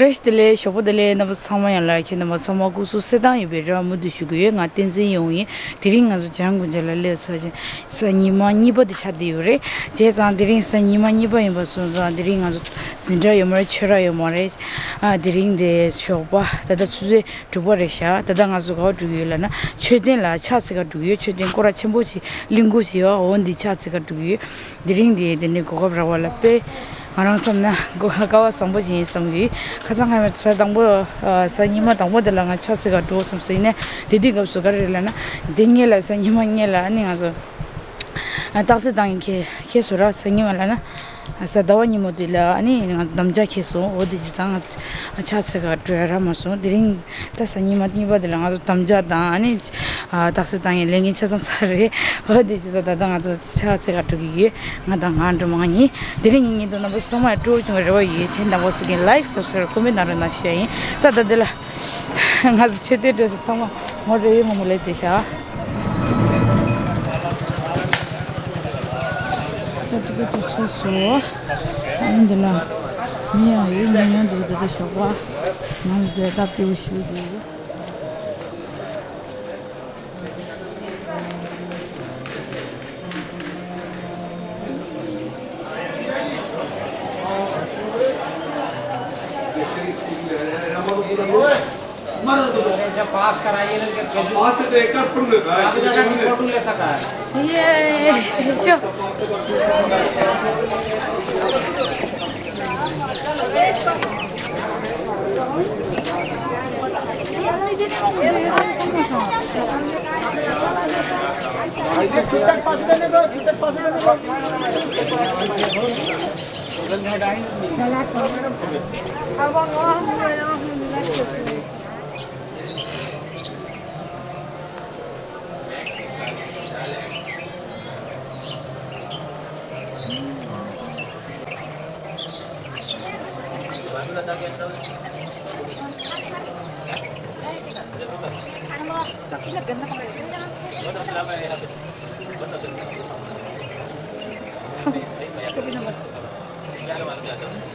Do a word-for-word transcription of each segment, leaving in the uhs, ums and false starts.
བཀྲ་ཤིས་བདེ་ལེགས། ཞོགས་པ་བདེ་ལེགས། རྣམ་པ་ཚང་མ་ཡང་ལ། ཁྱེད་རྣམ་པ་ཚང་མ་སྐུ་གཟུགས་གསལ་ཐང་ཡོད་པའི་རེ་བ་མུ་མཐུད་ཞུ་གི་ཡོད། ང་བསྟན་འཛིན་ཡོང་ཡིན། དེ་རིང་ང་ཚོ་བྱང་དགོན་ཆོས་ལ་སླེབས་ཚར་ཅིང་། གཟའ་ཉི་མ་གཉིས་པ་དེ་ཆགས་བསྡད་ཡོད་རེད། བྱས་ཙང་དེ་རིང་གཟའ་ཉི་མ་གཉིས་པ་ཡིན་པ་སོང་ཙང་དེ་རིང་ང་ཚོ་འཛིན་གྲྭ་ཡོད་མ་རེད། ཆོས་ར་ཡོད་མ་རེད། ཨ་དེ་རིང་དེ་ཞོགས་པ་ད་ལྟ་ཆུ་ཚོད་དྲུག་པ་རེད་ཤག་ད་ལྟ་ང་ཚོ་ག་པར་འགྲོ་གི་ཡོད་ལབ་ན། མཆོད་རྟེན་ལ་ཕྱག་འཚལ་ག་འགྲོ་གི་ཡོད། མཆོད་རྟེན་སྐོར་ར་ཆེན་པོ་ཞིག་གླིང་སྐོར་ཞིག་ཡོད། འོ་འདི་ཕྱག་འཚལ་ག་འགྲོ་གི་ཡོད། དེ་རིང་འདི་དེ་ནས་གོ་སྐབས་རག་པ་ལ་དཔེ་ང་རང་བསམ་ན་གོ་སྐལ་བ་བཟང་པོ་ཞིག་ཡིན་བསམ་གི། ཁ་སང་ཁ་མེད་གཟའ་དང་པོ་གཟའ་ཉི་མ་དང་པོ་དེ་ལ་ང་ཕྱག་འཚལ་ག་འགྲོ་བསམ་སོང་། ཡིན་ནའི་དེ་དུས་སྐབས་སུ་ག་རེ་རེད་ལབ་ན། དེ་སྔོན་ལ་གཟའ་ཉི་མ་སྔོན་ལ་ཨ་ནི་ང་ཚོ་རྟགས་གསལ་བཏང་ཡིན། ཁྱེད་ཁྱེད་སུ་ར་གཟའ་ཉི་མ་ལབ་ན། གཟའ་ཟླ་བ་ཉིན་མོ་དེ་ལ་ཨ་ནི་ང་དམ་བཅའ་འཁྱེར་སོང་། འོ་དེ་བྱས་ཙང་ང་ཕྱག་འཚལ་ག་འགྲོ་ཡ་རག་མ་སོང་། དེ་རིང་ད་གཟའ་ཉི་མ་གཉིས་པ་དེ་ལ་ང་ཚོ་དམ་བཅའ་དང་ཨ་ནི་རྟགས་གསལ་བཏང་ཡ་ལས་འགན་ཆ་ཚང་ཚར་རེད། འོ་དེ་བྱས་ཙང་ད་ལྟ་ང་ཚོ་ཕྱག་འཚལ་ག་འགྲོ་གི་ཡོད། ང་དང་ང་འགྲོ་མ་ཡིན། དེ་རིང་ཉིན་ཉིན་དུ་རྣམ་པ་ཚང་མ་ཡང་སྤྲོ་བོ་བྱུང་བའི་རེ་བ་ཡོད། དེ་དང་པོ་ཟེར་གིན་ལའིག་སབ་སི་ཀ་རའིབ་ཀོ་མེན་ཊི་གནང་རོགས་གནང་ཞུ་ཡ་ཡིན། ད་ད་འདི་ལ། ང་ཚོ་མཆོད་རྟེན་འགྲོ་ས་ཚང་མ་ངོ་རེ་ཡོད་མང་པོ་སླེབས་བསྡད་ཤག་ས་ཊི་ཕི་ཀེ་ཊི་ཚུར་སོང་། ཨ་ནི་འདི་ལ་མི་ཡང་ཡོད། ཉུང་ཉུང་འདུག་ད་ལྟ་ཞོགས་པ་ནང་ལ་འགྲོ་སྟབས་བདེ་པོ་ཞིག་འདུག पास कराइए ना, पास तो देखकर तुम लेता है। ये, क्यों?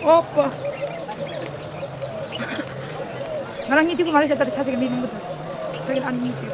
ཨོ་ཀོ། ང་རང་གཉིས་ཐུག་གི་མ་རེད་ཤག་ད་ཆ་ཚིག་མི་མང་པོ་འདུག་ད་གིན་ཨ་ནི་གཉིས་ཐུག་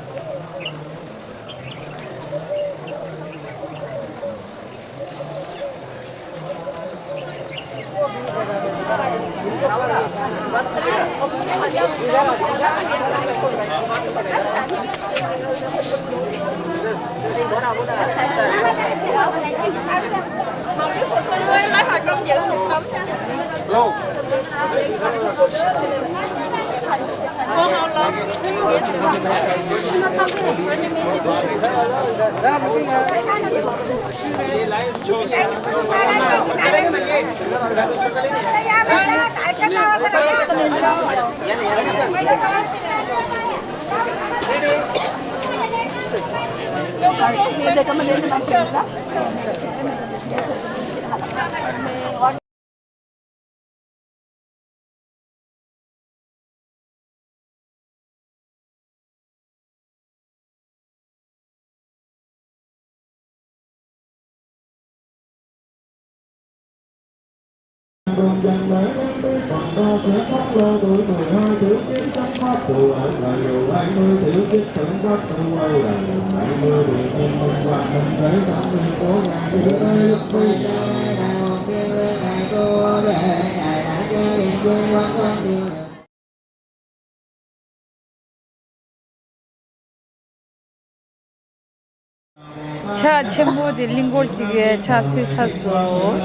ཕྱག་ཆེན་པོ་དེ་གླིང་སྐོར་གཅིག་གི་ཕྱག་འཚལ་ཚར་སོང་།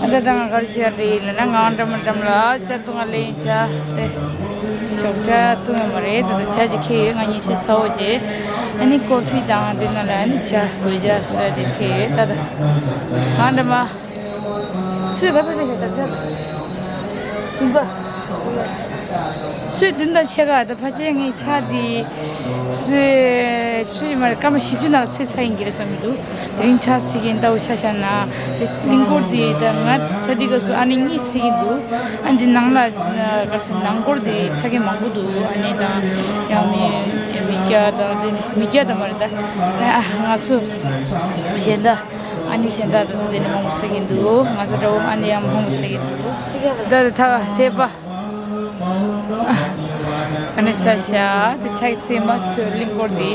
ཨ་ད་ད་ང་ག་རེ་བྱས་རེད་ལབ་ན། ང་འགྲམ་མ་འགྲམ་ལ་ཇ་བཏུང་ང་ལེན་ཇ་དེ་ཞོགས་ཇ་བཏུང་ཡོད་མ་རེད། ད་ད་ཇ་ཅིག་ཁྱེར་ཡོད། ང་ཉིན་ཤས་ཚ་བོ་བྱས། ཨ་ནི་ཀོ་ཧྥི་དང་དེ་ནང་ལ་ཨ་ནི་ཇ་འོད་ཇ་སོ་དེ་ཁྱེར་ཡོད། ད་ད་ང་འགྲམ་མ། ཚོས་ག་ཚོད་ཕེབས་ཤག་ད་ཚོད། ཡིན་པ། ཚོས་བདུན་དང་ཕྱེད་ཀ་ད་ཕལ་ཆེར་ངའི་ཆ་དེ། ཚོས་ཚོས་མ་རེད། སྐར་མ་བཞི་བཅུ་ནང་ཚོས་ཚར་ཡིན་གྱི་རེད་བསམ་གྱི་འདུག་དེ་རིང་ཕྱག་འཚལ་གྱིན་ལྟ་བུ་ཆ་བཞག་ན། དེ་གླིང་སྐོར་དེ་ད་ང་ཆ་འདི་སྐབས་སུ་ཨ་ནི་གཉིས་འཚལ་གྱིན་འདུག་ཨ་འདི་ནང་ལ་ག་རེ་ཟེར། ནང་སྐོར་དེ་ཆ་རྐྱེན་མང་པོ་འདུག་ཨ་ནི་དང་ཡང་མི་མི་སྐྱ་དང་དེ་མི་སྐྱ་དང་མ་རེད་ད། ཨ་ང་ཚོ་གཞན་དག་ཨ་ནི་གཞན་དག་ད་ཚོ་དེ་ནས་མང་པོ་ཚ་གིན་འདུག་ང་ཚོ་འདྲ་བོ་ཨ་ནི་ཡང་མང་པོ་ཚ་གིན་འདུག་ད་ད་ཐ་བ་ཐེ་པ། ཨ་ནི་ཆ་ཤ་དེ་ཆ་ཚེ་མ་ཐུ་གླིང་སྐོར་དེ།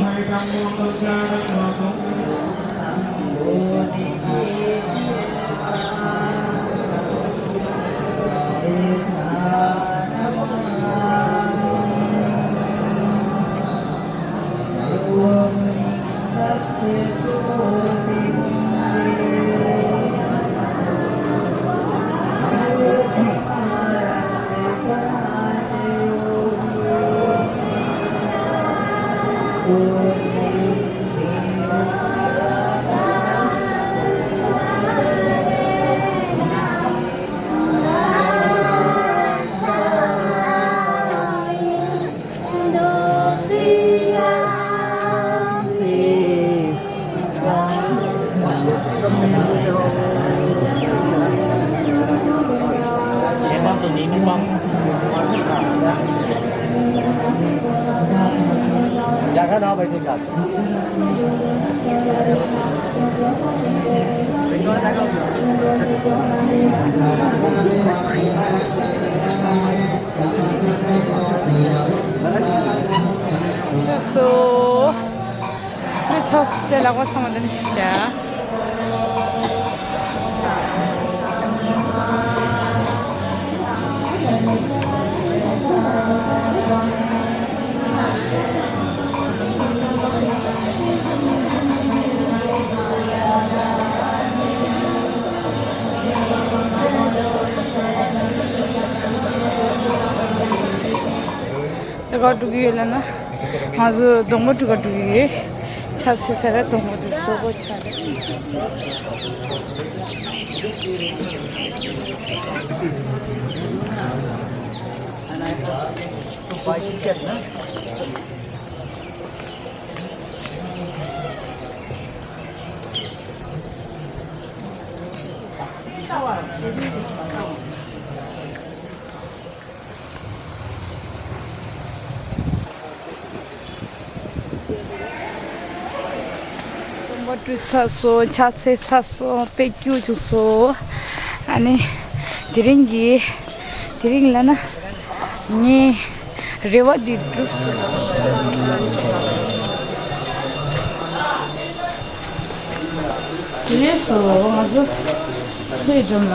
ཆགས་སོ། འདི་ཆགས་སོ་དེ་ལག་པ་ཚང་མ་འདི་ནས་ཆགས་བྱ། ད་ག་འགྲོ་གི་ཡོད་ལབ་ན། ང་ཚོ་སྡོང་པོ་འགྲུལ་ག་འགྲོ་གི་ཡོད། ཆ་ཚེ་ས་ར་སྡོང་པོ་འགྲུལ་སོག་པོ་ཆ་ར། སྡོང་པོ་འགྲུལ་ཚར་སོང་། ཆ་ཚེ་ཚར་སོང་། དཔེ་སྐྱིད་བྱུང་སོང་། ཨ་ནི་དེ་རིང་གི་དེ་རིང་ལ་ན་ངའི་རེ་བ་འདི་འགྲུབ་སོང་། དེ་ནས་སོ་ང་ཚོ་ཚོའི་འགྲམ་ལ།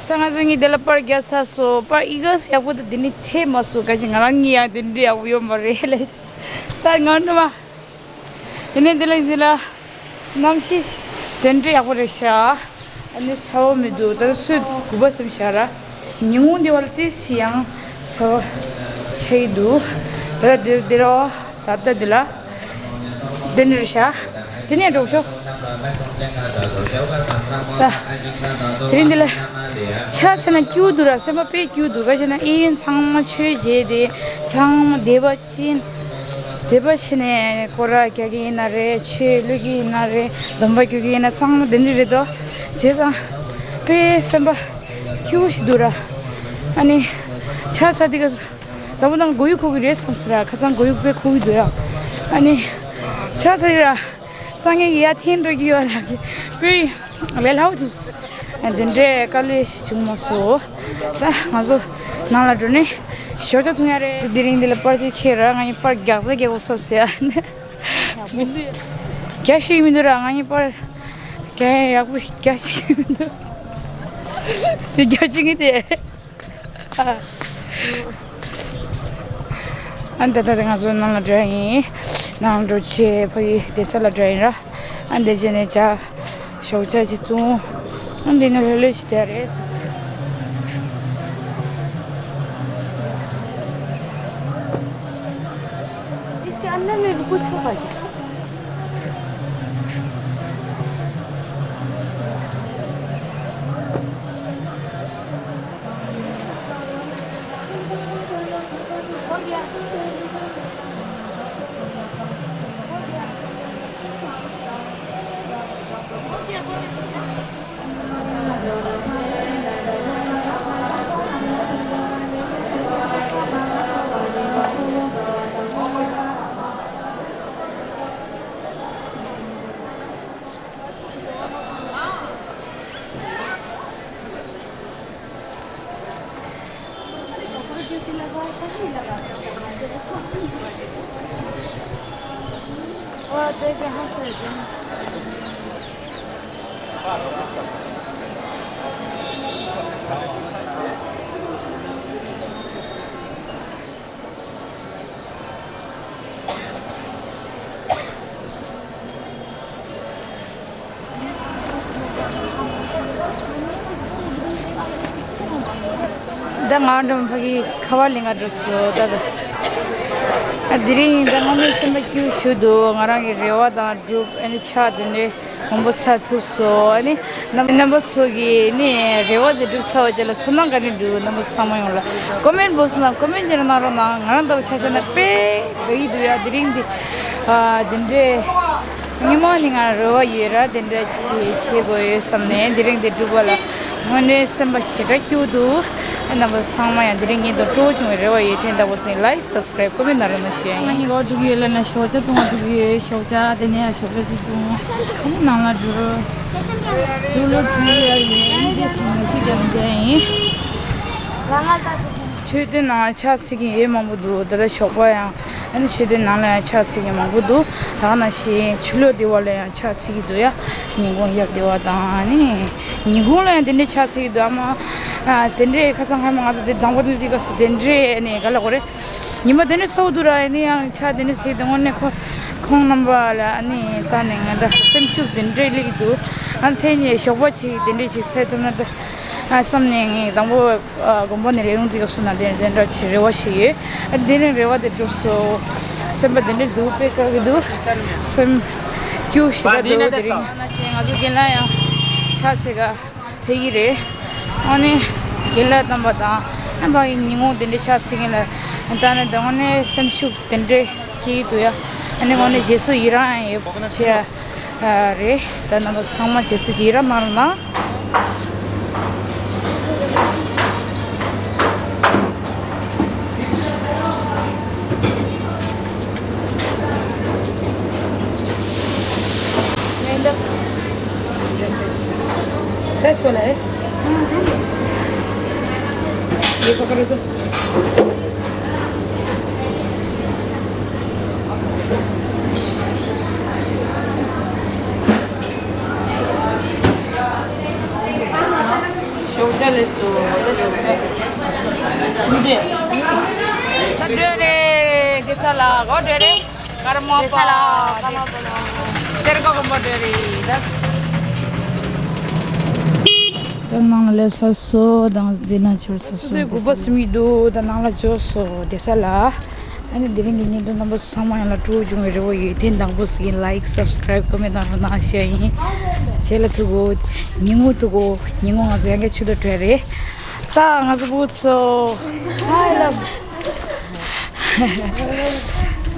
ད་ང་ཚོ་གཉིས་དེ་ལ་པར་རྒྱག་ཚར་སོང་། པར་ཨི་ག་ཡག་པོ་དང་དེ་ནི་ཐེབས་མ་སོང་། ག་ཅི་ང་རང་གཉིས་ཡང་དེ་འདྲ་ཡག་པོ་ཡོད་མ་རེད་ལེ། ད་ང་འགྲོ་མ། དེ་ནས་དེ་ལ་དེ་ལ་གནམ་གཤིས་དེ་འདྲ་ཡག་པོ་རེད་ཤག་ཨ་ནི་ཚ་བོ་མི་འདུག་ད་ལྟ་སོས་དགུ་པ་སེམས་ཤག་ར། ཉིན་གུང་དེ་བ་ལ་ཏི་སི་ཡང་ཚ་བོ་ཆགས་ཀྱི་འདུག་ད་ལྟ་དེ་དེ་ར་བ་ད་ལྟ་དེ་ལ། དེ་འདྲ་རེད་ཤག་དེ་ནས་འགྲོ་ཤོག་ད་དེ་རིང་འདི་ལ་ཆ་ཚ་ན་སྐྱིད་པོ་འདུག་ར། སེམས་པ་དཔེ་སྐྱིད་པོ་འདུག་ག་ཞེ་ན་གཡས་གཡོན་ཚང་མ་ཆོས་བྱས་ཏེ་ཚང་མ་བདེ་བ་ཅན། བདེ་བ་བྱས་ནས་སྐོར་ར་རྒྱག་གི་ཡིན་ན་རེད། ཆོས་གློད་ཀྱི་ཡིན་ན་རེད། སྡོམ་པ་རྒྱག་གི་ཡིན་ན་ཚང་མ་དེ་འདྲ་རེད་དོ། བྱས་ཙང་དཔེ་སེམས་པ་སྐྱིད་པོ་ཞིག་འདུག་ར། ཨ་ནི་ཆ་ཚ་དེ་ག་དང་པོ་དང་མགོ་ཡུ་འཁོར་གི་རེད་བསམ་སོང་ར། ཁ་སང་མགོ་ཡུ་དཔེ་འཁོར་གི་འདུག་ཡ། ཨ་ནི་ཆ་ཚ་ཡི་ར། སང་ཉིན་གི་ཡར་འཐེན་འགྲོ་གི་ཡོད་ལ། དཔེ་ལས་སླ་པོ་འདུག་དེ་འདྲའི་དཀའ་ལས་ཤིག་བྱུང་མ་སོང་། ད་ང་ཚོ་ནང་ལ་འགྲོ་ནས་ཞོགས་ཇ་འཐུང་ཡ་རེད། དེ་རིང་འདི་ལ་པར་ཅིག་ཁྱེར་ར། ང་གཉིས་པར་རྒྱག་ས་རྒྱག་དགོས་བསམ་སོང་ཡ། རྒྱག་ཤེས་ཀྱི་མི་འདུག་ར། ང་གཉིས་པར་རྒྱག་ཡ་ཡག་པོ་རྒྱག་ཤེས་ཀྱི་མི་འདུག་དེ་རྒྱག་ཤེས་ཀྱི་དེ། ཨ་ད་ད་ང་ཚོ་ནང་ལ་འགྲོ་ཡ་ཡིན། ནང་འགྲོ་ཆེད་ཕ་གི་བསྡད་ས་ལ་འགྲོ་ཡ་ཡིན་ར། ཨ་འདི་བྱས་ནས་ཇ་ཞོགས་ཇ་ཅིག་བཙོང་། ཨ་འདི་ནས་ལྷོད་ལྷོད་ཅིག་བསྡད་རེད། इसके अंदर में भी कुछ होगा क्या? ད་ང་འགྲོ་ཕ་གི་ཁ་བ་ལིང་ག་འགྲོ་སོ་ད། ད་དེ་རིང་ད་ང་མོའི་སེམས་པ་སྐྱིད་ཞུ་འདུག་ང་རང་གི་རེ་བ་དང་འགྲུབ། ཨ་ནི་ཕྱག་དེ་འདྲའི་མང་པོ་ཚར་ཐུབ་སོང་། ཨ་ནི་རྣམ་རྣམ་པ་ཚོ་གི་ནི་རེ་བ་དེ་འགྲུབ་ཚར་བ་ཅིག་ལ་ཚོར་སྣང་ག་འདྲ་འདུག་རྣམ་པ་ཚོ་ཚང་མ་ཡོངས་ལ་ཀོ་མེན་བོག་སི་ནང་ཀོ་མེན་དེ་ར་གནང་རོགས་གནང་། ང་རང་ལྟ་བུ་ཆ་བཞག་ན་དཔེ་དགའ་གི་འདུག་ཡ། དེ་རིང་འདི་ཨ་དེ་འདྲའི་སྔོན་མ་ནས་ང་རེ་བ་ཡོད་ར། དེ་འདྲ་བྱེད་བྱེད་དགོས་ཡོད་བསམ་ནས་དེ་རིང་འདི་འགྲུབ་པ་ལ་དངོས་གནས་སེམས་པ་ཞེ་དྲག་སྐྱིད་འདུག་རྣམ་པ་ཚང་མ་ཡང་དེ་རིང་ཉིན་དུ་སྤྲོ་བོ་བྱུང་བའི་རེ་བ་ཡོད། ཐེངས་དང་པོ་སེང་ལའིག་སབ་སི་ཀ་རའིབ་ཀོ་མེན་ན་རོགས་གནང་ཞུ་ཡ་ཡིན། ང་གཉིས་ཀ་འགྲོ་གི་ཡོད་ལབ་ན་ཞོགས་ཇ་བཏུང་བ་འགྲོ་གི་ཡོད། ཞོགས་ཇ་དེ་ནས་ཡང་ཞོགས་ཇ་ཞིག་བཏུང་། ཨ་ནི་ནང་ལ་འགྲོ། འགྲོ་ལོ་བྲུ་ཡ་ཡིན། ཨ་ནི་དེ་སི་ངལ་གསོ་རྒྱག་ནས་བསྡད་ཡིན། མཆོད་རྟེན་ནང་ཕྱག་འཚལ་མཁན་ཡོད་མང་པོ་འདུག་ད་ལྟ་ཞོགས་པ་ཡང་ཨ་ནི་མཆོད་རྟེན་ནང་ལ་ཡང་ཕྱག་འཚལ་མཁན་མང་པོ་འདུག་ད་ག་ནང་བཞིན་ཆུ་ལོག་དེ་བ་ལ་ཡང་ཕྱག་འཚལ་གྱི་འདུག་ཡ། ཉིན་གུང་ཡབ་དེ་བ་དང་ཨ་ནི། ཉིན་གུང་ལ་ཡང་དེ་འདྲའི་ཕྱག་འཚལ་གྱི་འདུག་ཨ་མ། ཨ་དེ་འདྲའི་ཁ་སང་ཁ་མ་ང་ཚོ་དེ་དང་པོ་དེ་དུས་སྐབས་སུ་དེ་འདྲའི་ནས་ག་ལ་གོ་རེད། ཉི་མ་དེ་འདྲའི་ཚ་པོ་འདུག་ར། ཨ་ནི་ཡང་ཕྱག་དེ་འདྲའི་འཚལ་དུས་དངོས་གནས་ཁོ་ཁོང་རྣམ་པ་ལ་ཨ་ནི་ད་ནས་ང་འདྲ་སེམས་ཤུགས་དེ་འདྲའི་སླེབས་ཀྱི་འདུག་ཨ་ནི་དེ་ནས་ཞོགས་པ་ཅིག་དེ་འདྲའི་ཞིག་འཚལ་ཐུབ་ན་ད་ཨ་བསམ་ནས་ངས་དང་པོ་ཨ་དགོན་པ་ནས་སླེབས་ཡོང་དུས་སྐབས་སུ་ན་དེ་དེ་འདྲ་ཅིག་རེ་བ་ཞིག་ཡོད། ཨ་དེ་རིང་རེ་བ་དེ་འགྲུབ་སོང་། སེམས་པ་དེ་འདྲའི་སྡུག་དཔེ་དཀའ་གི་འདུག་སེམས་སྐྱིད་ཞེ་དྲག་འདུག་དེ་རིང་ང་ཚོ་རྒན་ལགས་ཡང་ཕྱག་འཚལ་ག་ཕེབས་ཀྱི་རེད། ཨ་ནི་རྒན་ལགས་རྣམ་པ་དང་ཨ་ཕ་གི་ཉིན་གུང་དེ་འདྲའི་ཕྱག་འཚལ་མཁན་ལ་ད་ནི་དངོས་གནས་སེམས་ཤུགས་དེ་འདྲའི་སྐྱེ་གི་འདུག་ཡ། ཨ་ནི་དངོས་གནས་རྗེས་སུ་ཡི་རང་ཡང་ཡོད་བྱས་ཨ་རེད། ད་རྣམ་པ་ཚང་མ་རྗེས་སུ་ཡི་རང་གནང་རོགས་གནང་། सच बोला है। ये पकड़ो तो। ཞོགས་ཇ་ལས་སོ། ད་ཞོགས་ཇ། ཞིམ་དེ། ད་འགྲོ་རེད། གེ་ས་ལ་གོ་འགྲོ་རེད། ཀརྨ་པ། གེ་ས་ལ་ཀརྨ་པ་ལ། གཏེར་ཁ་གོམ་པ་འགྲོ་རེད་ད། ད་ནང་ལ་ས་སོ་དང་འདི་ན་ཆོར་ས་སོ། སུ་དེ་དགུ་པ་སིམ་གྱི་འདུག་ད་ནང་ལ་འབྱོར་སོ་བསྡད་ས་ལ། ཨ་ནི་དེ་རིང་གི་ཉིན་ཐོ་རྣམ་པ་ཚང་མ་ཡང་ལ་སྤྲོ་བོ་བྱུང་བའི་རེ་བ་ཡོད། ཐེངས་དང་པོ་ཟིག་ཡིན། ལའིག་སབ་སི་ཀ་རའིབ་ཀོ་མེན་ཊི་དང་རོགས་གནང་ཞུ་ཡ་ཡིན། བྱས་ལ་ཐུག་གོ། ཉིན་གུང་ཐུག་གོ། ཉིན་གུང་ང་ཚོ་ཡང་བསྐྱར་ཆུ་ལོག་འགྲོ་ཡ་རེད། ད་ང་ཚོ་བུ་ཚོ་ཧའི་ལབ།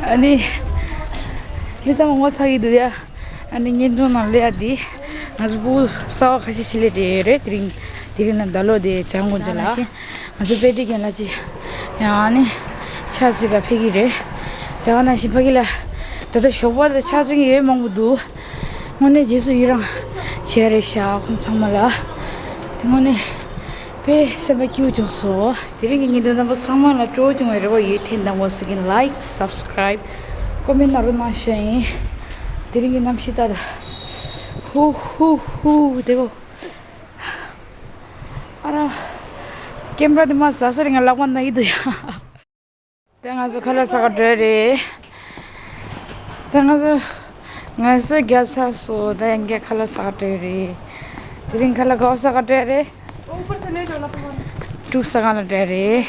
ཨ་ནི་མི་ཚང་མ་ངོ་ཚ་གི་འདུག་ཡ། ཨ་ནི་བརྙན་ཐུང་ནང་སླེབས་ཡ་འདི་ང་ཚོ་བུ་གསར་པ་ཁ་ཤས་ཤིག་སླེབས་བསྡད་ཡོད་རེད། དེ་རིང་དེ་རིང་ནང་ཟླ་ལོ་དེ་བྱང་དགོན་ཆ་ལ། ང་ཚོ་དཔེ་ཁྲིད་མཁན་ལགས་ཅིག་ཡང་ཨ་ནི་ཕྱག་འཚལ་ག་ཕེབས་ཀྱི་རེད། དེ་ག་ནང་བཞིན་ཕ་གི་ལ་ད་ལྟ་ཞོགས་པ་དང་ཕྱག་འཚལ་མཁན་ཡོད་མང་པོ་འདུག་དངོས་གནས་རྗེས་སུ་ཡི་རང་བྱས་རེད་ཤག་ཁོང་ཚང་མ་ལ། དེ་དངོས་གནས་དཔེ་སེམས་པ་སྐྱིད་པོ་བྱུང་སོང་། དེ་རིང་གི་ཉིན་ཐོ་རྣམ་པ་ཚང་མ་ལ་སྤྲོ་བོ་བྱུང་བའི་རེ་བ་ཡོད། ཐེངས་དང་པོ་ཟིག་ཡིན། ལའིག་སབ་སི་ཀ་རའིབ་ཀོ་མེན་ཊི་ནང་རོགས་གནང་ཞུ་ཡ་ཡིན། དེ་རིང་གི་གནམ་གཤིས་ལྟ་ད། ཧུ་ཧུ་ཧུ་དེ་གོ། ཨ་ར། ཀེམ་ར་དེ་མ་ཟ་ས་རེད། ང་ལག་པ་ན་གི་འདུག་ཡ། ད་ང་ཚོ་ཁ་ལག་ཟ་ག་འགྲོ་ཡ་རེད། ད་ང་ཚོ་ང་ཚོ་རྒྱ་ཚ་སོ། ད་ཡང་རྒྱ་ཁ་ལག་ཟ་ག་འགྲོ་ཡ་རེད། དེ་རིང་ཁ་ལག་ག་པར་ཟ་ག་འགྲོ་ཡ་རེད། ऊपर से ले जाओ ना। དཀྲུག་ཟ་ག་ལ་འགྲོ་ཡ་རེད།